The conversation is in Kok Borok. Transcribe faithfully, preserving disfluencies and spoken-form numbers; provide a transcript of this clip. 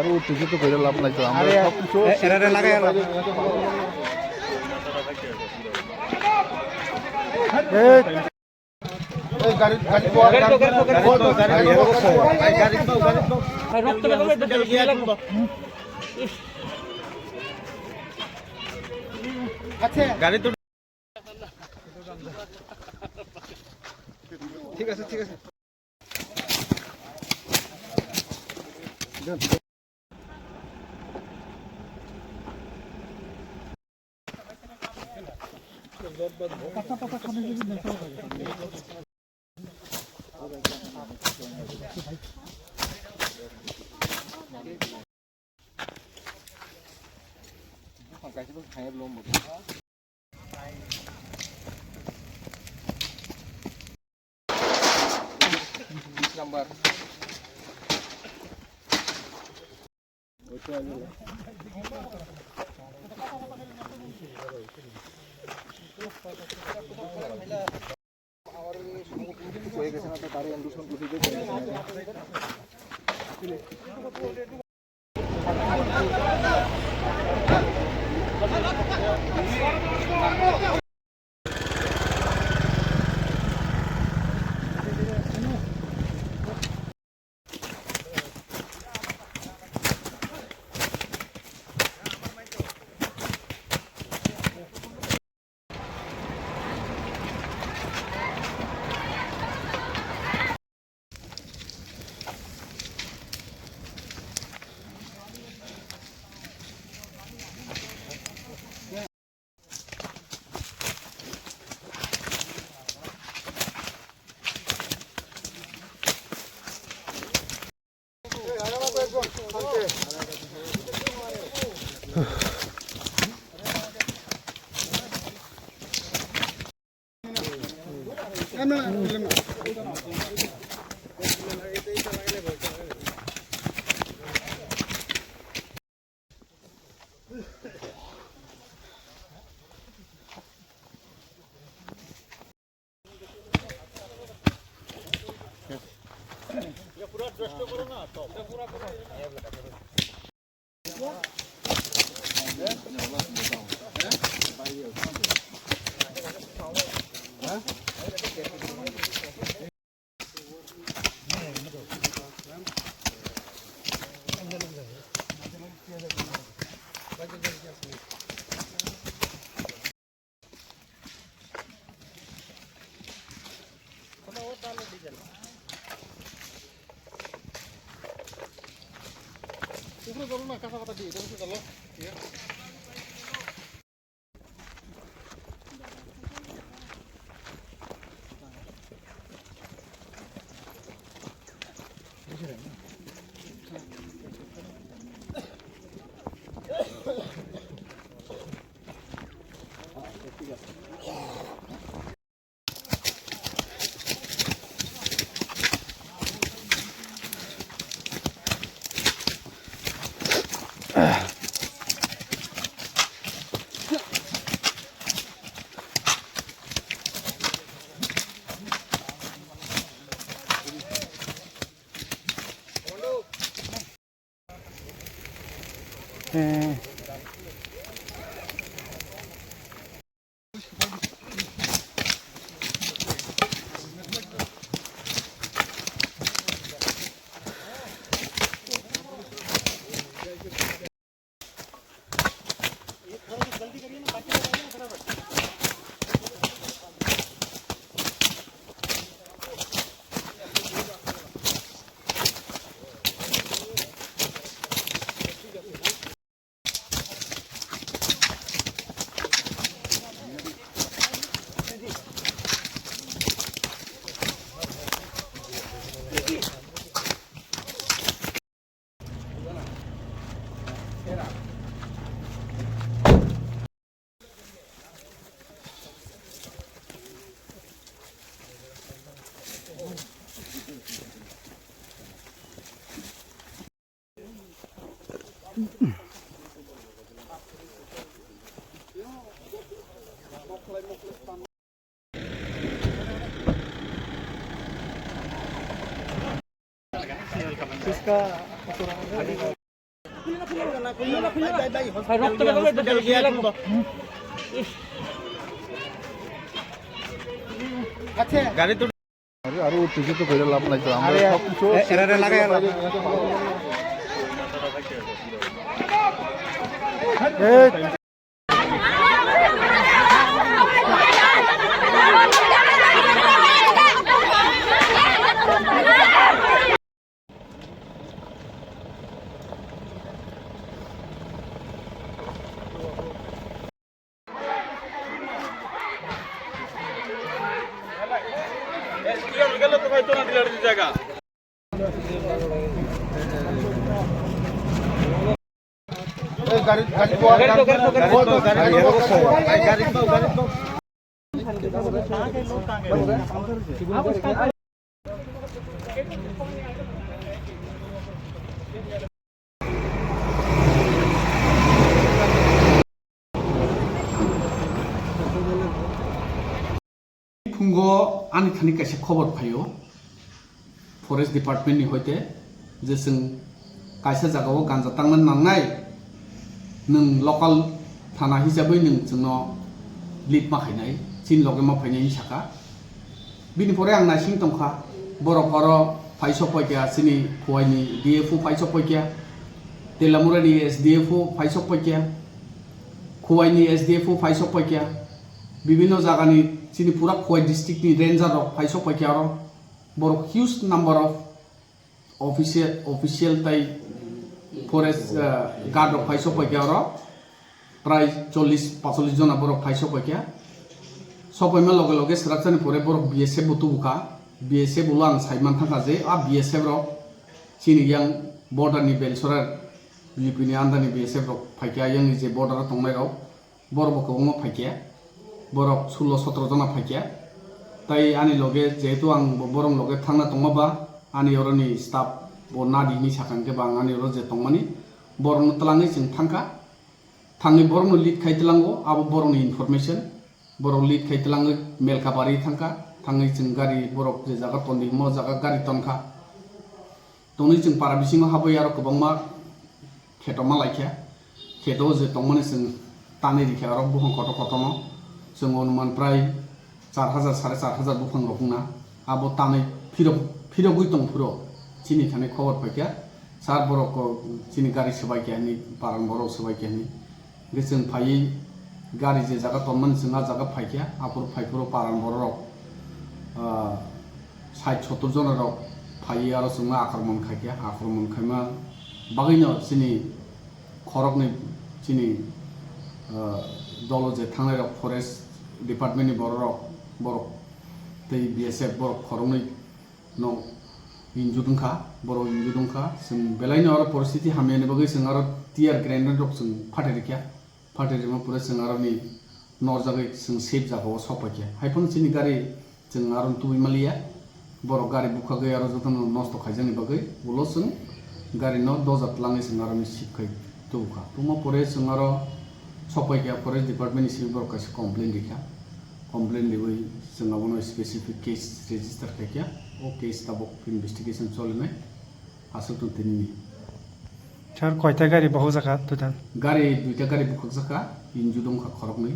Tuju to koira lab lai to. Amra sob kichu. Era era lagai lab. Hey. Gari to. ঠিক আছে, ঠিক আছে। Gari tu আরে, আরে, ও টিকিট তো করে লাভ নাই তো, আমরা আরে, সব কিছু এ-, এরা রে লাগাই আলাম। এই Phungo ani thani kaisa khobor phaio forest department ni hoite je chwng kaisa jagao ganja tangna nangnai, nwng local thana hisabwi nwng chwngno lead ma khainai, chini loge ma phainai hinwi sakha. Bini pore ang naising tongkha, borok oro phaisok paikha, chini Khowai ni D F O phaisok paikha, Telamura ni S D F O phaisok paikha, Khowai ni S D F O phaisok paikha, bibinno jagani chini pura Khowai district ni ranger rok phaisok paikha oro. Borok huge number of official, official tai forest, uh, guard rok phaisok paikha oro. Prai chollish paichollish jona borok phaisok paikha. Sopaima loge loge swraksani pore borok B S F bo tubukha. B S F ulo ang saiman thangkha je a B S F rok chini yang border ni Belsora U P ni under ni B S F rok phaikha, yang ni je border o tongnai rok. Borok bo kwbangma phaikha, borok sullo sotro jona phaikha. Tai ani loge jehetu ang bo-, borok loge thangna tongma ba, ani oroni staff bo nadi hinwi sakha, hwnkhe ba ang ani oro je tongmani borokno twlangwi chwng thangkha. Thangwi borokno lead khai twlango, abo borokni information. Borok lead khai twlangwi Melkabari thangkha, thangwi chwng gari borok je jaga tondi himo jaga gari tonkha. Tongwi chwng para bisingo habwi aro kwbangma kheto ma laikha. Kheto je tongmani chwng tanwi rikha aro buphang kotor kotorno. Chwng onuman prai char hajar, sare char hajar buphang rok wngna. Abo tanwi phirok, phirogwi tong phuro chini thani khobor phaikha. Sir borok ko chini gari swbaikha hinwi, paran borok swbaikha hinwi. Hwnkhe chwng phaiwi gari je jaga tonmani chwng a jaga phaikha, aphuru phaiphuru paran bororok, ah, sait sottor jona rok phaiwi aro chwngno akromon khaikha, akromon khaima bagwino chini khoroknwi chini, ah, dolo je thangnairok forest department ni bororok, borok tei B S F borok khoroknwi no injured wngkha, borok injured wngkha. Chwng belaino oro poristiti hamyani bagwi chwng aro tear grenade rok chwng phatri rikha. Phatri rima pore chwng aroni norjagwi chwng safe jagao sok paikha. Haiphano chini gari chwng aroni tubui maliya. Borok gari bukhagwi aro jotono nosto khaijakni bagwi ulo chwng garino doja twlangwi chwng aroni sip khai tubukha. Tubuma pore chwng aro sok paikha forest department ni simi borok kaisa complain rikha. Complain riwi chwng abono specific case register khaikha, o case tabuk investigation cholinai, aswk tong tini. Sir, koita gari bohok jaka total? Gari duita gari bukhuk jaka, injured wngkha khoroknwi.